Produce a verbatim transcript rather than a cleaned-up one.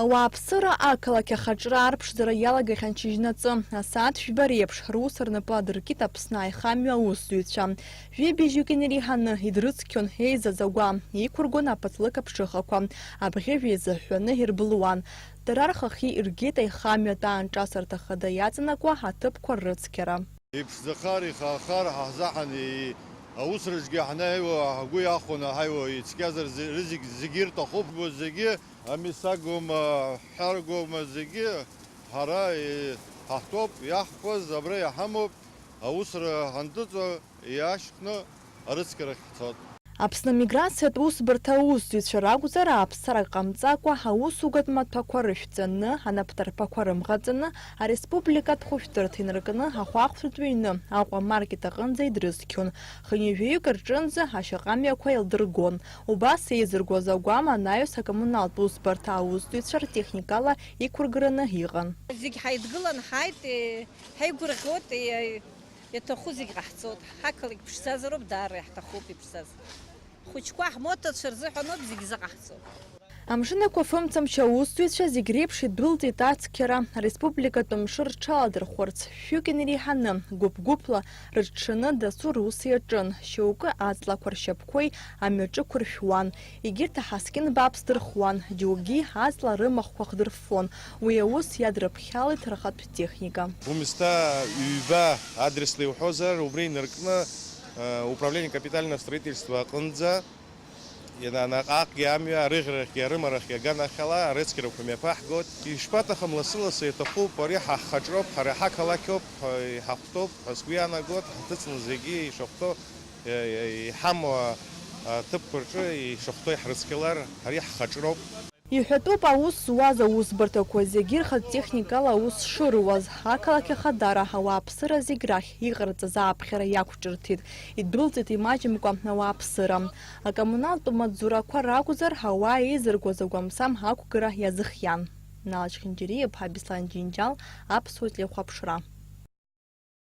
Ауааԥсыра ақалақь ахаҿра арԥшӡара иалагахьан шьыжьнаҵы, асааҭ жәба реиԥш, рус рнапы адыркит Аԥсны аихамҩа аусзуҩцәа. Жәибжьык инареиҳаны идрыцқьон еизаз агәам, иқәыргон аԥатлык аԥшыхақәа, абӷьыжә еизыҳәҳәаны ирбылуан. Дара рхахьы иргеит аихамҩатә аанҿасырҭа хада иаҵанакуа аҭыԥқәа ррыцқьара. Иԥшӡахар, ихаахар, ҳаҳзаҳан, и-, аусраҿгьы ҳнеиуа, ҳгәы иахәаны ҳаиуа, ицқьазар зе-, рызегь, зегьы ирҭахуп, зегьы амисагоума, ҳәаргоума, зегьы ҳара, и-, ҳаҳтәоуп, иаҳфаз абра иҳамоуп, аусра ҳандәылҵуа, иаашьхны арыцқьарахь ҳцоит. Аԥсны амиграциатә усбарҭа аусзуҩцәа ракәзар, ааԥсарак ҟамҵакәа, аусугатә маҭәақәа рышәҵаны, анапҭарԥақәа рымӷаҵаны, ареспубликатә хәышәтәырҭа инаркны, ахәаахәҭратә ҩны, Аҟәа амаркет аҟынӡа идрыцқьон. Хынҩажәаҩык рҿынӡа ашьаҟамҩақәа еилдыргон. Убас еизыргоз агәам анаҩс акоммуналтә усбарҭа аусзуҩцәа ртехникала иқәыргараны иҟан. Зегь ҳаидгылан ҳааит, е, ҳаигәырӷьоит, е, Иаҭаху зегь ҟаҳҵоит. Ҳақалақь ԥшӡазароуп, даара иаҳҭахуп иԥшӡаз. Хәыҷқәа ҳмоҭацәа рзыҳәаноуп зегь зыҟаҳҵо. Амшынақәа фымцамч аусзуҩцәа зегь реиԥш идәылҵит ацқьара, ареспубликатә мшы рҽаладырхәырц, шәҩык инареиҳаны, гәыԥ-гәыԥла рыҽҽаны дасу рус иаҿын, шьоукы аҵлақәа ршьапқәеи амҩаҿы ықәыршәуан. Егьырҭ аҳаскьын бааԥс дырхуан, џьоукгьы аҵла рымахәқәа хдырффон, уи аус иадырԥхьалеит рхатә техника. Гәымсҭа ҩба адресла иуҳәозар, убри инаркны, э, управление капитального строительства аҟынӡа, иана-, наҟ-ааҟгьы амҩа арыӷьарахьгьы арымарахьгьы аганахьала арыцқьарақәа мҩаԥаҳгоит. Ишԥаҭахым, лассы-лассы иаҭахуп, ари ҳа ҳхаҿроуп, ҳара ҳақалақьоуп, ҳа-, иҳахәҭоуп ҳәа сгәы иаанагоит, ҳҭыҵны зегьы ишахәҭоу Иҳамоу аҭыԥқәа рҿы ишахәҭоу иҳрыцқьалар, ари ҳхаҿроуп. Иҳәатәуп, аус зуаз аусбарҭақәа зегьы рхатә техникала аус шыруаз. Ақалақь Ахадара ауааԥсыра зегь рахь иҟарҵаз ааԥхьара иақәҿырҭит, идәылҵит имаҷымкәа ауааԥсыра. Акоммуналтә маҵзурақәа ракәзар, ауаа еизыргоз агәамсам ақәгара иазыхиан. Нал Чхинџьариа-иԥҳа Беслан Џьынџьал, Аԥсуа телехәаԥшра.